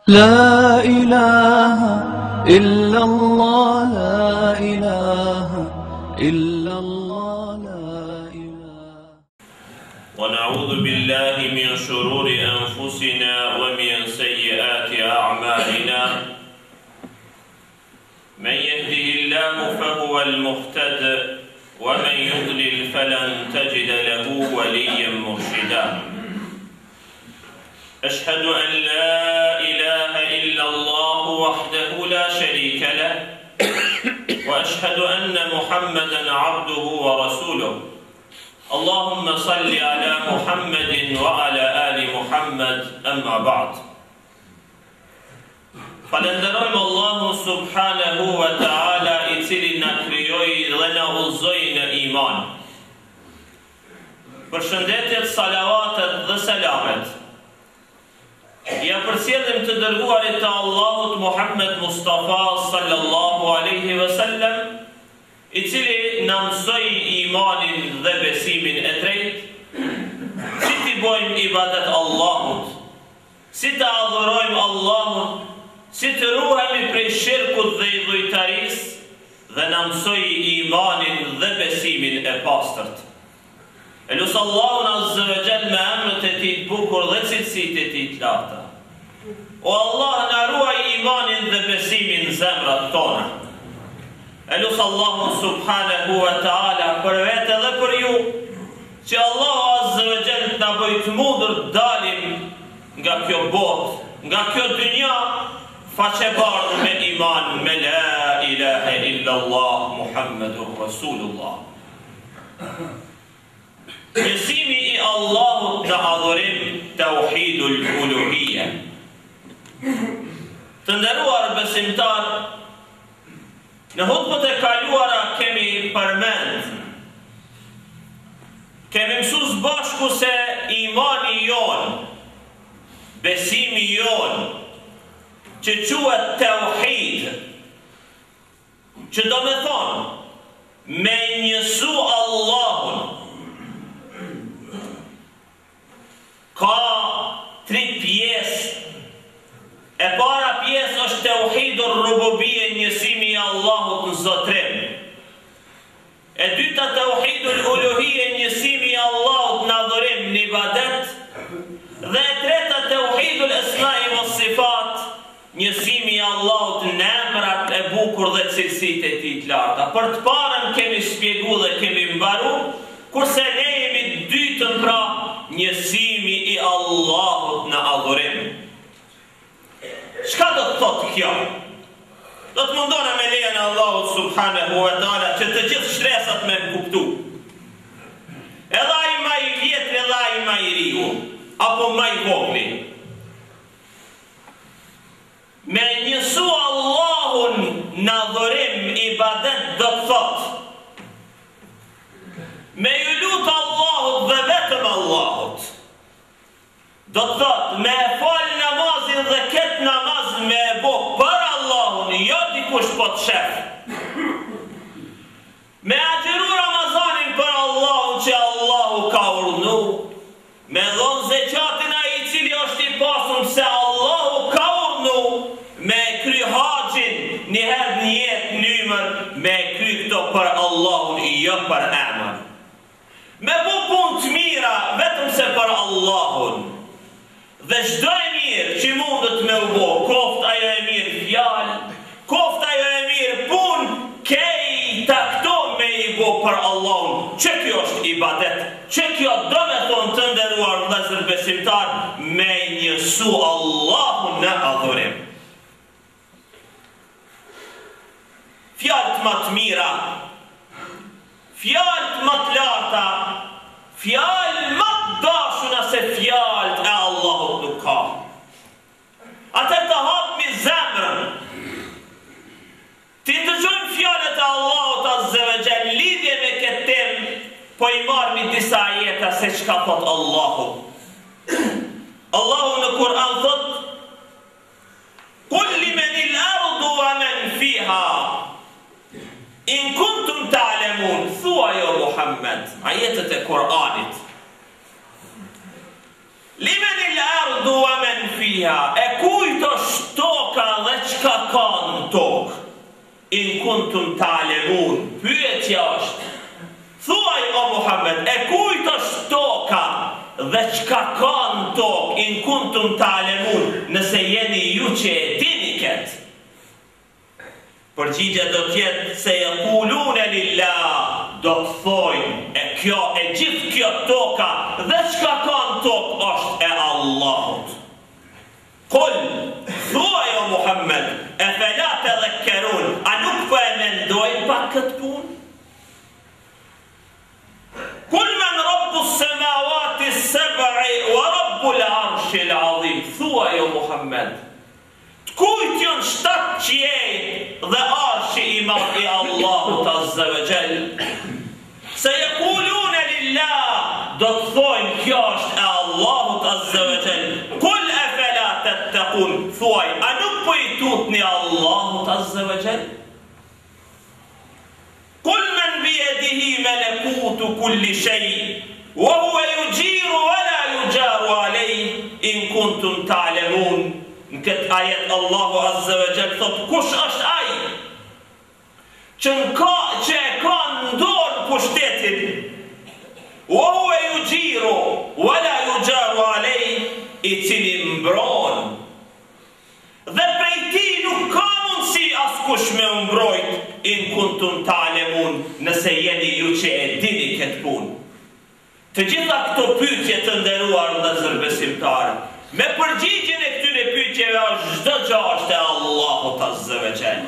لا إله إلا الله لا إله إلا الله لا إله ونعوذ بالله من شرور أنفسنا ومن سيئات أعمالنا من يهده الله فهو المهتد ومن يضلل فلن تجد له وليا مرشدا أشهد أن لا إله إلا الله وحده لا شريك له وأشهد أن محمدا عبده ورسوله اللهم صل على محمد وعلى آل محمد أما بعد Falënderojmë Allahun subhanehu ve teala i cili na krijoi dhe na udhëzoi në iman. Përshëndetjet, salavatet dhe selamet ia përcjellim të dërguarit të Allahut Muhammed Mustafa sallallahu alaihi wasallam, i cili na mësoi imanin dhe besimin e drejtë, si t'i bojmë ibadet Allahut, Si ta adhurojmë Allahun, si të ruhemi prej shirkut dhe idhujtarisë dhe na mësoi imanin dhe besimin e pastërt. E lus Allahun azze ve xhel me emrat e Tij të bukur dhe cilësitë e Tij të larta. O Allah na ruaj imanin dhe besimin në zemrat tona. E lus Allahun subhanehu ve teala për vete dhe për ju Që Allahu azze ve xhel të na bëjë të mundur të dalim nga kjo botë, nga kjo dynja faqebardhë me iman me la ilahe illa Allah Muhammedur Rasulullah. Njësimi i Allahut në adhurim tauhidul uluhije. Të nderuar besimtar, Në hutbet e kaluara kemi përmend, kemi mësu së bashku se imani jonë, besimi jonë, që quhet teuhid, që do me thonë, me njësu Allahun, Ka tri pjesë. E para pjesë është teuhidur rububije, njësimi i Allahut në zotrim. E dyta teuhidul uluhije, njësimi i Allahut në adhurim, në ibadet. Dhe e treta teuhidul esmai ve sifat, Njësimi i Allahut në emrat e bukur dhe cilësitë e Tij të larta. Për të parën kemi shpjegu dhe kemi mbaru, kurse ne jemi të dytën pra njësimi i Allahut në adhurim. Çka do të thotë kjo? Do të mundohna me lejen e Allahut subhanehu ve teala që të gjithë shtresat me më kuptu. Edhe ai ma i vjetri edhe ai ma i riu, apo ma i vogli. Me njësu Allahun në adhurim ibadet do të thotë me ju lut Allahut dhe vetëm Allahut. Do të thotë me e fal namazin dhe këtë namaz me e bo për Allahun, jo dikush po të shef. Me agjëru Ramazanin për Allahun që Allahu ka urdhnu, me dhon zeqatin ai i cili është i pasun pse Allahu ka urdhnu, me e kry haxhin një herë në jetë n'ymër, me e kry këto për Allahun jo për emër. Me bo punë të mira vetëm se për Allahun. Dhe çdo e mirë që mundet me u bo, koftë ajo e mirë fjalë, koftë ajo e mirë punë, kejta këto me i bo për Allahun, që kjo është ibadet, që kjo do me thonë të nderuar vëllezër besimtar, me njësu Allahun në adhurim. Fjalët ma të mira, fjalët ma të larta, fjalë ma të dashuna se fjalët e Allahut nuk ka. Atëherë të hapmi zemrën, t'i ndëgjojmë fjalët e Allahut azze ve xhel lidhje me këtë temë, po i marrmi disa ajeta se çka thot Allahu. Allahu në Kur'an thotë Kul limenil ardu wa men fiha In kuntum ta'lemun Thuaj o Muhammed Ajetet e Kur'anit Limenil ardu wa men fiha E kujt është toka dhe çka ka në tokë In kuntum ta'lemun, pyetja është, Thuaj o Muhammed, e kujt është toka dhe çka ka në tokë, in kuntum ta'lemun, nëse jeni ju që e dini këtë? Përgjigja do të jetë sejekulune lillah, do të thojnë, e kjo, e gjithë kjo toka dhe çka ka në tokë është e Allahut. Kul, thuaj o Muhammed, efela tedhekkerun, a nuk po e mendojnë pak këtë punë? Kul men rabbu semawati seb'i wa rabbul arshil adhim, thuaj o Muhammed, të kujt janë shtatë qiejt dhe arshi i madh i Allahut azze ve xhel? Sejekulune lillah, do të thojnë kjo është e Allahut azze ve xhel, kul efela tettekun, thuaj, a nuk po i tutni Allahut azze ve xhel? Kul men bijedihi melekutu kulli shej, wa huwa juxhiru wa la juxharu alejh, in kuntum ta'lemun, në këtë ajet Allahu azze ve xhel thotë, kush është ai? Që në ka që e ka në dorë pushtetin wa huwa yujiru wa la yujaru alejh i cili mbron dhe prej tij nuk ka mundësi askush me u mbrojt in kuntum ta'lemun nëse jeni ju që e dini këtë punë Të gjitha këto pyetje të nderuar vëllezër besimtarë, me përgjigjen e këtyre pyetjeve është çdo gjë është e Allahut azze ve xhel.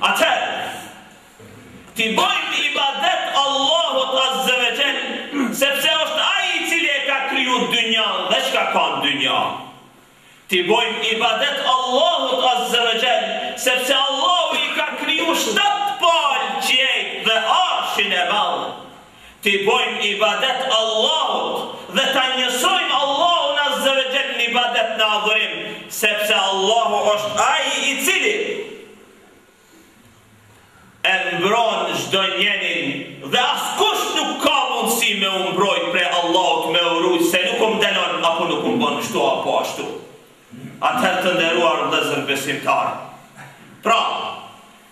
Atëherë, t'i bëjmë ibadet Allahut azze ve xhel, sepse është Ai i cili e ka kriju dynjanë dhe çka ka në dynja. T'i bojmë ibadet Allahut azze ve xhel, sepse Allahu i ka kriju shtatë palë qiejt dhe arshin e madh. T'i bojmë ibadet Allahut dhe ta njësojmë Allahun azze ve xhel në ibadet në adhurim, sepse Allahu është Ai i cili e mbron çdo njerin dhe askush nuk ka mundësi me u mbrojt prej Allahut me u rujt se nuk um dënon apo nuk um bon kështu apo ashtu. Atëherë të nderuar vëllezër besimtarë, pra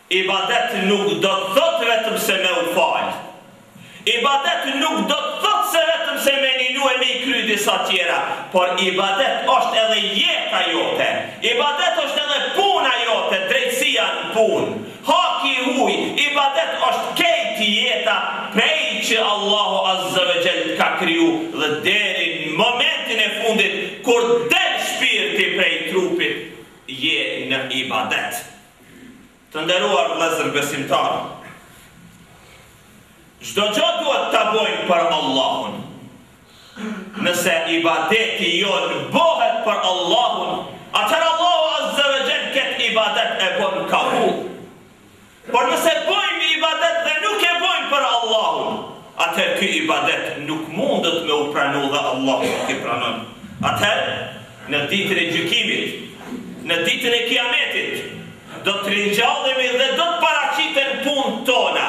ibadet nuk do të thotë vetëm se me u fal. Ibadet nuk do të thotë se vetëm se me ninu e me i kry disa tjera, por ibadet është edhe jeta jote, ibadet është edhe puna jote, drejtësia në punë, haki i huj, ibadet është kejt jeta prej që Allahu azze ve xhel të ka kriju dhe deri në momentin e fundit kur del shpirti prej trupit je në ibadet. Të nderuar vëllezër besimtarë, çdo gjë duhet ta bojmë për Allahun. Nëse ibadeti jonë bëhet për Allahun, atëherë Allahu azze ve xhel këtë ibadet e bon kabul. Por nëse bojmë ibadet dhe nuk e bojmë për Allahun, atëherë ky ibadet nuk mundet me u pranu dhe Allahu nuk i pranon. Atëherë, në ditën e gjykimit, në ditën e kiametit, do të ringjallemi dhe do të paraqiten punët tona,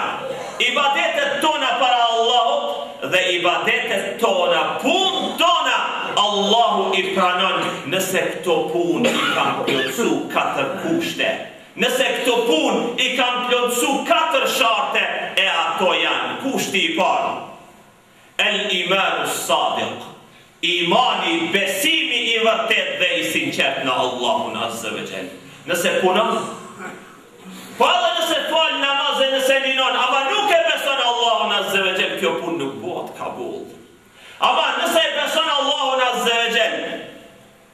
ibadetet tona para Allahut dhe ibadetet tona, punët tona, Allahu i pranon nëse këto punë i kanë plotësu katër kushte. Nëse këto punë i kanë plotësu katër sharte e ato janë, kushti i parë, El imanu sadiq, imani, besimi i vërtetë dhe i sinqertë në Allahun azze ve xhel. Nëse punon, po edhe nëse fal namaz e nëse ninon, ama nuk e beson Allahun azze ve xhel, kjo punë nuk bëhet kabul. Ama nëse e beson Allahun azze ve xhel,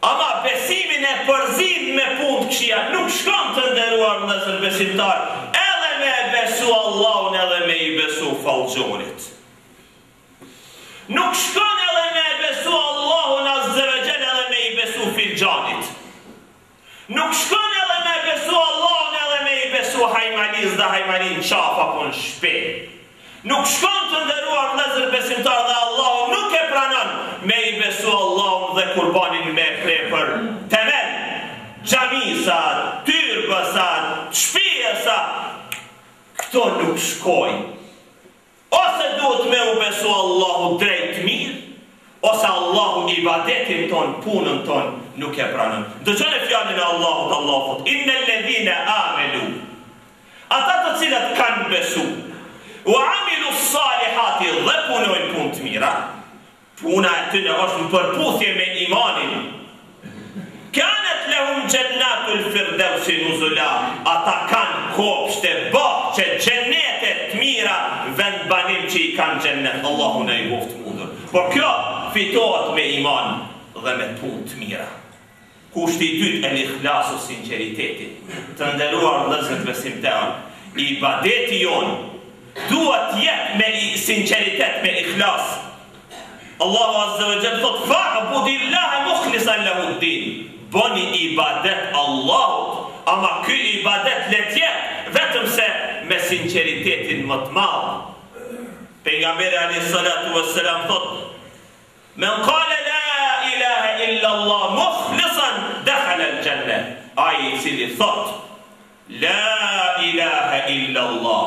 Ama besimin e përzin me punë të këqija nuk shkon të nderuar vëllezër besimtar edhe me e besu Allahun edhe me i besu fallxhorit nuk shkon edhe me e besu Allahun azze ve xhel edhe me i besu filxhanit nuk shkon edhe me e besu Allahun edhe me i besu hajmalisë dhe hajmalinë në qafë apo në shpi Nuk shkon të nderuar vëllezër besimtarë dhe Allahu nuk e pranon. me i besu Allahun dhe kurbanin me pre për temel xhamisë, tyrbës, shpijës, këto nuk shkojnë. Ose duhet me u besu Allahu drejt mirë, ose Allahu ibadetin tonë, punën tonë, nuk e pranon. Dëgjone fjalën e Allahut, Allahu thotë, Innel ledhine amenu, ata të cilët kanë besu, wa amilu salihati dhe punojnë punë të mira, Puna e tyne është në përputhje me imanin. Kanet lehum xhennatul firdeusi nuzula, ata kanë kopshte, bahçe, xhenete të mira, vendbanim që i kanë xhennet, Allahu na i boftë mundur. Por kjo fitohet me iman dhe me punë të mira. Kushti i dytë el ikhlasu sinqeriteti. Të nderuar vëllezër besimtarë, ibadeti jonë duhet të jetë me sinqeritet, me ikhlas. Allahu azza wa jall thotë fa'budillaha mukhlishan lahu din. Boni ibadet Allahut, ama ky ibadet le të jetë vetëm se me sinqeritetin më të madh. Pejgamberi alayhi salatu wassalam thotë Men kale la ilahe illa Allah mukhlisan dakhala al xhenne. Ai i cili thotë la ilahe illa Allah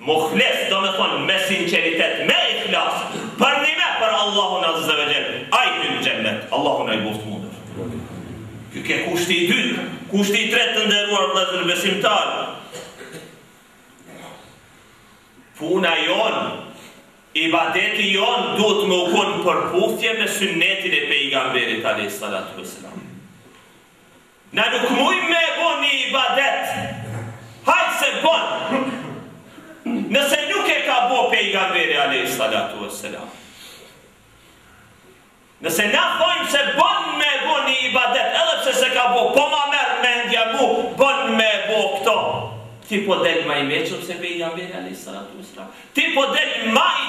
mukhlis, do me thonë me sinqeritet, me ikhlas, përnime për Allahun azza wa jall, ai hyn në xhennet. Allahu na i boftë mundur. Ky ke kushti i dytë, kushti i tretë të nderuar vëllezër besimtarë. Puna jonë Ibadeti jonë duhet me u kon në përputhje me synnetin e Pejgamberit alejhi salatu ve selam. Na nuk mujmë me e bo një ibadet, hajt se bon, nëse nuk e ka bo Pejgamberi alejhi salatu ve selam. Nëse na thojmë se bon me e bo një ibadet edhe pse s'e ka bo, po ma merr mendja mu, bon me e bo këto. Ti po del ma i meçëm se pejgamberi alejhi salatu vesselam. Ti po del ma i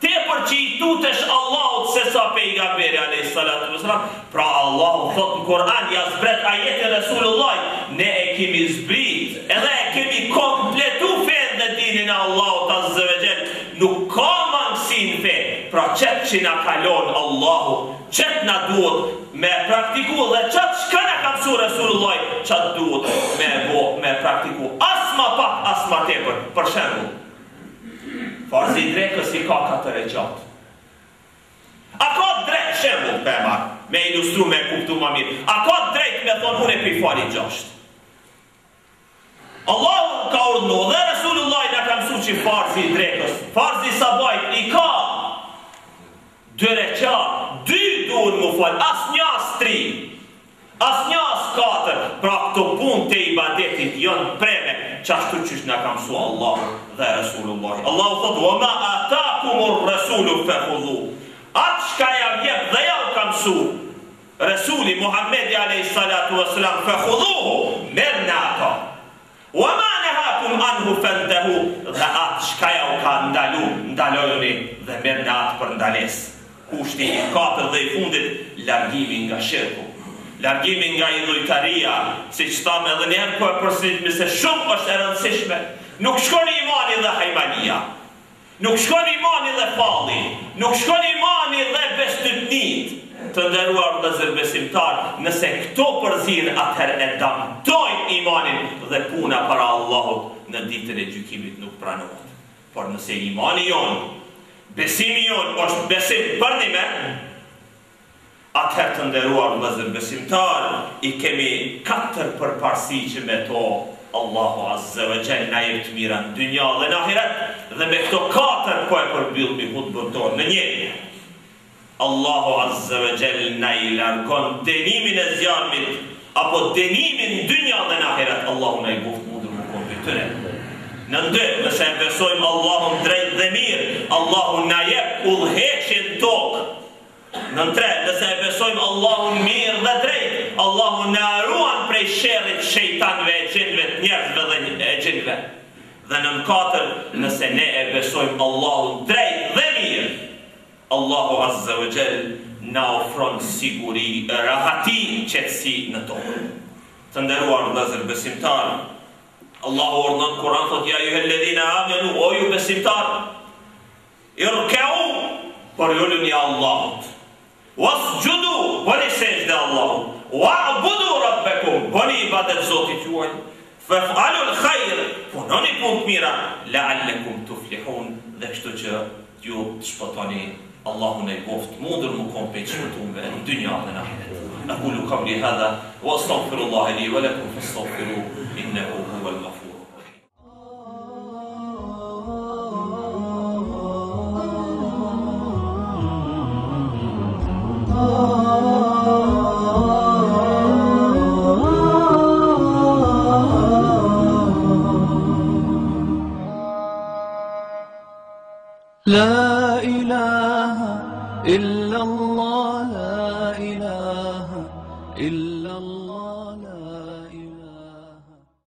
tepër që i tutesh Allahut se sa pejgamberi alejhi salatu vesselam. Pra Allahu thot në Kur'an ja zbret ajetin Resulullahit, ne e kemi zbrit, edhe e kemi kompletu fenë dhe dinin e Allahut azze ve xhel. Nuk ka mangësi në fe, pra qet që na ka lon Allahu, qet na duhet me e praktiku dhe qat çka na ka mësu Resulullahi, qat duhet me e bo, me e praktiku, as ma pak, as ma tepër. Për shembull, farzi i drekës i ka katër reqat. A ka drejt, shembull, po e marr, me ilustru, me e kuptu ma mirë, a ka drejt me thonë unë e pi fali gjashtë? Allahu ka urdhnu dhe Resulullahi na ka mësu që farzi i drekës, farzi i sabahit i ka dy reqat, dy duhen mu fal, as një as tri, as një as katër, pra këto punë të ibadetit janë preme, qashtu qysh na ka mësu Allahu dhe Resulullahi. Allahu thotë, wa ma atakumur resulu fekhudhu, atë çka jav jep dhe jau ka mësu, Resuli Muhammedi alejhi salatu ve selam fekhudhuhu, merrne ato. Wa ma nehakum anhu fentehu, dhe atë çka jau ka ndalu, ndalojuni dhe merrne atë për ndalesë. Kushti i katërt dhe i fundit, largimi nga shirku. Largimi nga idhujtaria, siç thamë edhe një herë po e përsëritmi se shumë është e rëndësishme, nuk shkon imani dhe hajmalia. Nuk shkon imani dhe falli, nuk shkon imani dhe bestytnitë. Të nderuar vëllezër besimtarë, nëse këto përzihen atëherë e damtojnë imanin dhe puna para Allahut në ditën e gjykimit nuk pranohet. Por nëse imani jonë, besimi jonë është besim përnime, Atëherë të nderuar vëllezër besimtarë, i kemi katër përparësi që me to Allahu azze ve xhel na jep të mira në dynja dhe në ahiret dhe me këto katër po e përmbyllmi hutbën tonë. Në një, Allahu azze ve xhel na i largon dënimin e zjarmit apo dënimin në dynja dhe në ahiret, Allahu na i boftë mundur me kon prej tyre. Nën dy, nëse e besojmë Allahun drejt dhe mirë, Allahu na jep udhëheqje në tokë. Nën tre, nëse e besojmë Allahun mirë dhe drejt, Allahu na ruan prej sherrit shejtanëve e xhinëve të njerëzve dhe e xhinëve. Dhe nën katër, nëse ne e besojmë Allahun drejt dhe mirë, Allahu azze ve xhel na ofron siguri, rahati, qetësi në tokë. Të nderuar vëllezër besimtarë, Allahu urdhënon në Kur'an thotë ja ejjuhelledhina amenu o ju besimtarë, Irkeu, përuluni Allahut. Wasjudu, bëni sexhde Allahut. Wa'budu rabbakum, bëni ibadet Zotit juaj. Wef'alul khair, punoni punë të mira, la'allakum tuflihun, dhe kështu që ju të shpëtoni. Allahu na i boftë mundur mu kon prej të shpëtumve në dynja dhe në ahiret. Aqulu qawli hadha wa astaghfirullaha li wa lakum fastaghfiruhu innahu huwal ghafurur rahim. La ilaha illa Allah.